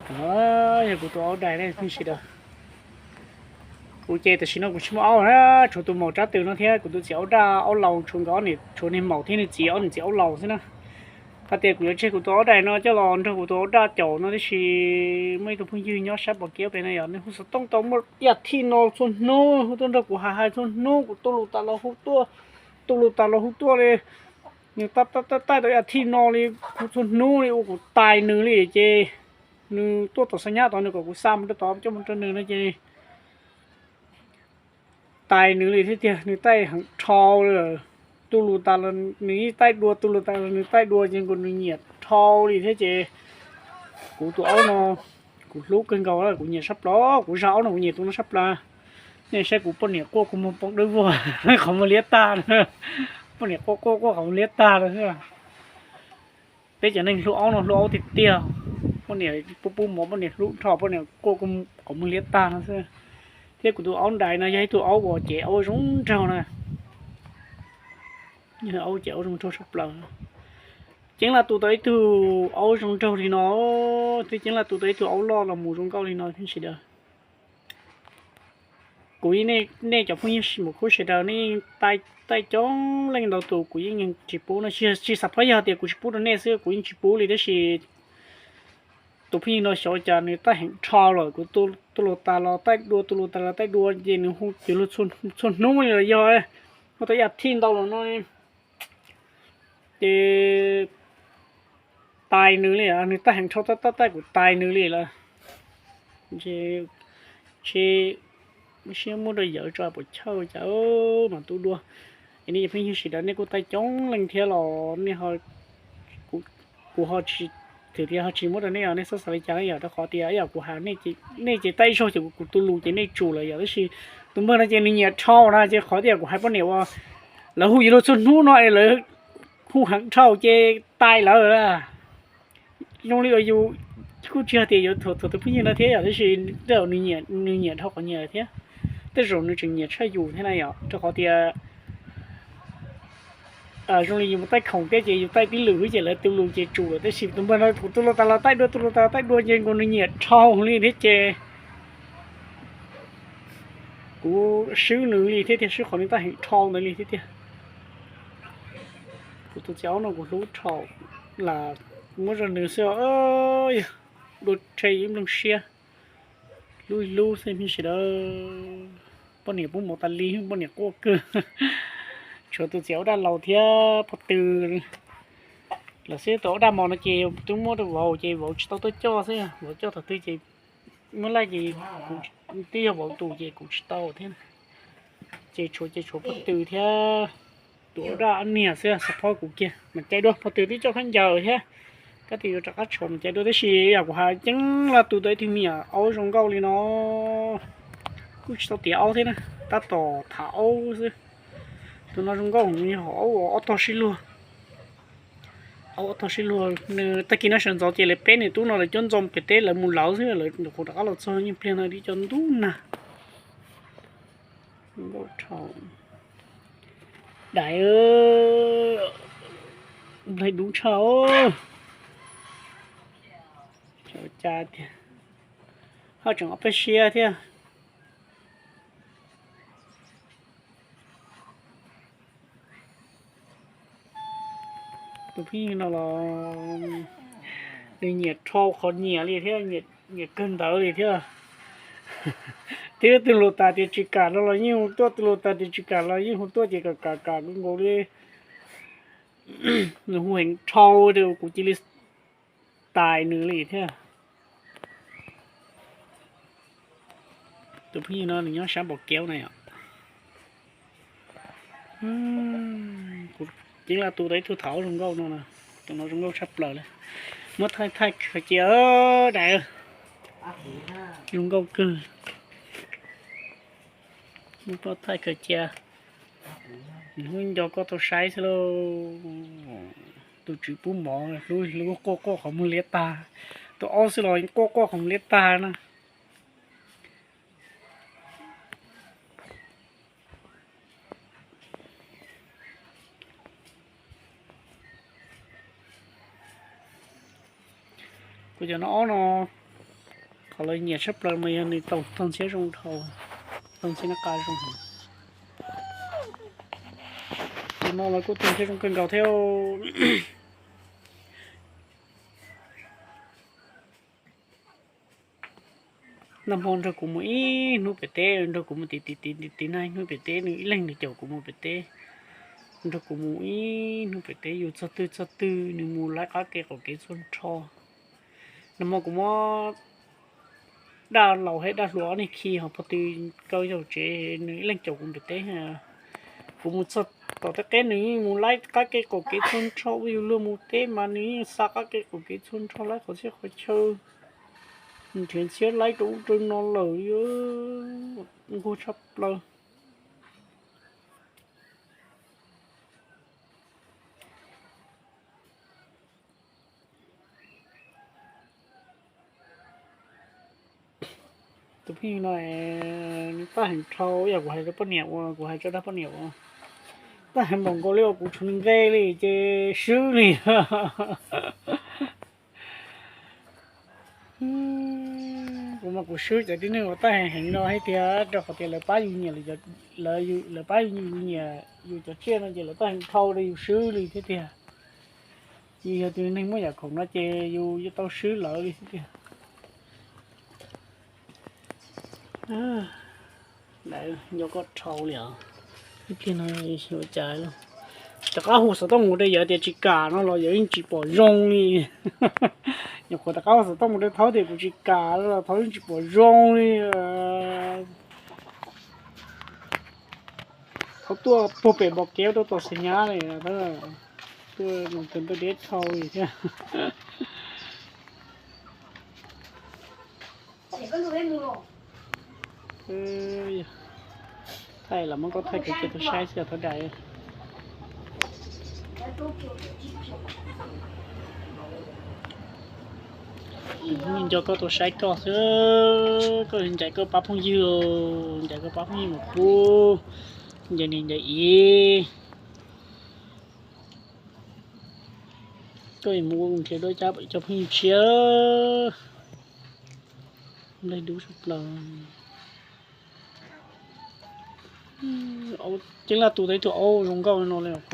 Yog kuv tus aub dais ne phooj ywg sawv daws. Kuv ces tam sim no kuv tsis muaj aub na, tshuav tus maum tsab tw no thiab kuv tus txiv aub daj aub laus tshuav nkawd ob niam, tshuav niag maum thiab niag txiv ob niam txiv aub laus xwb na. Hais tias kuv yuav tseg kuv tus aub dais no coj los nrog kuv tus aub daj caum no tiam sis muaj ib tug phooj ywg nyob sab Pom Kev pem no yog nws hu xov tooj tau muaj ib as thiv no txhua hnub, hu tuaj nrog kuv hais hais txhua hnub, kuv tu lus tas los hu tuaj, tu lus tas los hu tuaj li. Nws taij taij taij tau ib as thiv no li, hu txhua hnub li ua kuv tais nws li ces nws tuaj tom xa nyab tod nws kom kuv xa mus rau tod coj mus rau nws no ces tais nws li thiab tiag, nws taij heev dhau li. Tu lus tas los nws yeej taij dua, tu lus tas los nws taij dua ces nkaus nws nyiam dhau li thiab ces kuv tus aub no kuv hlub kawg nkaus, kuv nyiam sab plaws, kuv zag aub no kuv nyiam tus no sab plaws. Nej saib kuv poj niam quaj kuv muag poob dawb vog qhov muag liab tag, poj niam quaj quaj quaj qhov muag liab tag li xwb. Peb cov neeg hlub aub no hlub aub tiag tiag, poj niam pub pub mov poj niam hlub dhau, poj niam quaj qhov muag liab tag no xwb. Thiab kuv tus aub dais no yog ib tug aub uas ces aub zoo nraug na, aub ces aub zoo nraug sab plaws. Ceeb laj tu tau ib tug aub zoo nraug li no, twb ceeb laj tu tau ib tug aub loj los mus zoo nkauj li no thiab sawv daws. Kuv, nej cov phooj ywg mus khub sawv daws nej taij coob leej ntau tus kuv yeej tsis pub no, tsis xav phob yog tias kuv tsis pub rau nej xwb kuv yeej tsis pub li tab sis tus phooj ywg no xyov cas nws taij heev dhau lawm, kuv tu lus tas los taij dua, tu lus tas los taij dua ces nws hu ces luag txhua hnub li los yog, hu tau ib as thiv ntau los no ces tais nws li, nws taij heev dhau taij taij kuv tais nws li lawm. Ces siab muab rau yawm tso puas chawj cas mas tu dua. Es nej cov phooj ywg sawv daws nej kuj taij coob leej thiab los nej, kuv ho tsis, thwm tias ho tsis muab rau nej os, nej txhob xav li cas yom, rau qhov tias yog kuv hais nej ces taij ib zaug ces kuv tu lus ces nej tsum lawm yom, tab sis tus npawg no ces nws nyiam dhau na ces qhov tias kuv hais poj niam uas lawv hu yus luag txhua hnub no es lawv hu heev dhau ces tais lawm. Zoo li uas yus kuj tsis yog tias yuav thuam tus phooj ywg no thiab yom, tab sis tej zaum nws nyiam dhau qhov nyiam thiab, tej zaum nws tseem nyiam tshaj yus thiab na yom, rau qhov tias zoo li yus mus taij khoom thiab ces yus taij tib lwm xwb ces lawv tu lus ces tsum lawm, tab sis tus npawg no kuv tu lus tas los taij dua, tu lus tas los taij dua ces nkaus nws nyiam dhau li thiab ces kuv swb nws li thiab tiag, swb qhov nws taij heev dhau ntawd li thiab tiag. Kuv tus txiv aub no kuv hlub dhau, lam muab rau nws xwb, yog dua rhe ib nplooj siab, hlub hlub xwb phooj ywg sawv daws. Poj niam pub mov tas li, poj niam quaj kawg. Tshuav tus txiv aub daj laus thiab pog tw lawm xwb, tus aub daj mos no ces twb muab rau vauv ces vauv tsis tau tuaj coj xwb, vauv coj thaum twg ces muab laij ces twb yog vauv tus ces kuv tsis tau thiab. Ces tshuav ces tshuav pog tw thiab tus aub daj niag xwb, xav phob kuv kiag mas cais dua, pog tw twb coj khaub ncaws thiab, kab tias yuav rov qab tshuav mas cais dua, tab sis yam kuv hais ceeb laj tu tau ib tug me nyuam aub zoo nkauj li no. Kuj tsis tau tiav aub thiab na, tab tom tham aub xwb. Tus no zoo nkauj, yog aub ob tog sib luag. Aub ob tog sib luag, nws tag kis no sawv ntxov ces lawv peb niam tub no lawv cuab ntxoo pem teb lawv mus lawv xwb, lawv nyuam qhuav rov qab los txog, yeej pliag no twb cov ntub nag. Dais, nplaig dub tshaj. Cas tiag, haj tseem ob peb siab thiab. Tus phooj ywg no los nws nyiam dhau qhov nyiam li thiab, nyiam kawg ntawd li thiab. Twb tu lus tas tias tsis kam no los yeej hu tuaj, tu lus tas tias tsis kam los yeej hu tuaj ces kam kam kam nkaus li. Nws hu heev dhau, kuv cia li tais nws li thiab. Tus phooj ywg no nws nyob sab Npaum Kev na yom. Kuv ceeb laj tu tau ib tug thaum aub zoo nkauj no, tus no zoo nkauj tshaj plaws li. Muab thaij thaij khaws cia, dais, zoo nkauj kawg. Muab koj thaij khaws cia, nws hnub nco koj tau saib xwb lauj. Tus tswv pub mov hlub hlub quaj quaj qhov muag liab tag, tus aub xwb los quaj quaj qhov muag liab tag na. Kuv cov no aub no Lawv nyiam tshaj plaws mas yog nws tau tog ntxhiab zoo dhau, tog ntxhiab nab qa zoo. Ces no lawv kuj tog ntxhiab zoo kawg nkaus thiab. Nag hmo nrog kuv mus ib hnub pem teb, nrog kuv mus tim tim tim tim nag ib hnub pem teb, nws ib leeg nws caum kuv mus pem teb, nrog kuv mus ib hnub pem teb, yug txog twg txog twg nws mus laib qab kev qaum kev txhua nrho. Nag hmo kuv muab daj laus thiab daj hluas ob niag khi ho pog tw kaw yaug tsev, nws ib leeg caum kuv pem teb. Kuv mus txog tom tej qeb nws yeej mus laib qab kev qaum kev txhua nrho, ua yus luag mus teb mas nws yeej xa qab kev qaum kev txhua nrho, laib qhov txhia qhov chaw, nrhiav ntxhiab laib rau ub rau no lawm, nquag tshaj plaws. Tus phooj ywg no nws tab heev dhau, yog kuv hais rau poj niam ua, kuv hais rau dab poj niam ua, tab heev npaum nkaus li uas kuv tshuav nws nqe li ces swb li. Kuv mas kuv swb cov tib neeg uas tab heev heev no thiab tiag, rau qhov tias lawv pab yus nyiam, lawv pab yus nyiam yus cov tsiaj no ces lawv tab heev dhau rau yus swb li thiab tiag. Yus yog tus neeg muaj yam khoom no ces yus yuav tau swb lawv li thiab tiag. Nco koj dhau li os. Ib pliag no ua cas rov qab hu xov tooj mus rau yawg tias tsis kam no los yawg yeej tsis pom zoo li. Nyuam qhuav rov qab hu xov tooj mus rau Thaub tias kuv tsis kam los Thaub yeej tsis pom zoo li. Thaub tuaj puag pem npau kev rau tom xeem nyab li, tuaj mus tus ntuj deb dhau li thiab. Thaij los muab koj thaij kuv cia tuaj saib xwb Thaub Dais. Nco koj tuaj saib koj xwb, koj ncaim koj pab phooj ywg, ncaim koj pab phooj ywg mus pub, ncaim niam ncaim txiv. Koj yuav mus ua nrhiav dua cov phooj ywg tshiab, nplaig dub tshaj plaws. Ceeb laj tu tau ib tug aub zoo nkauj no li os.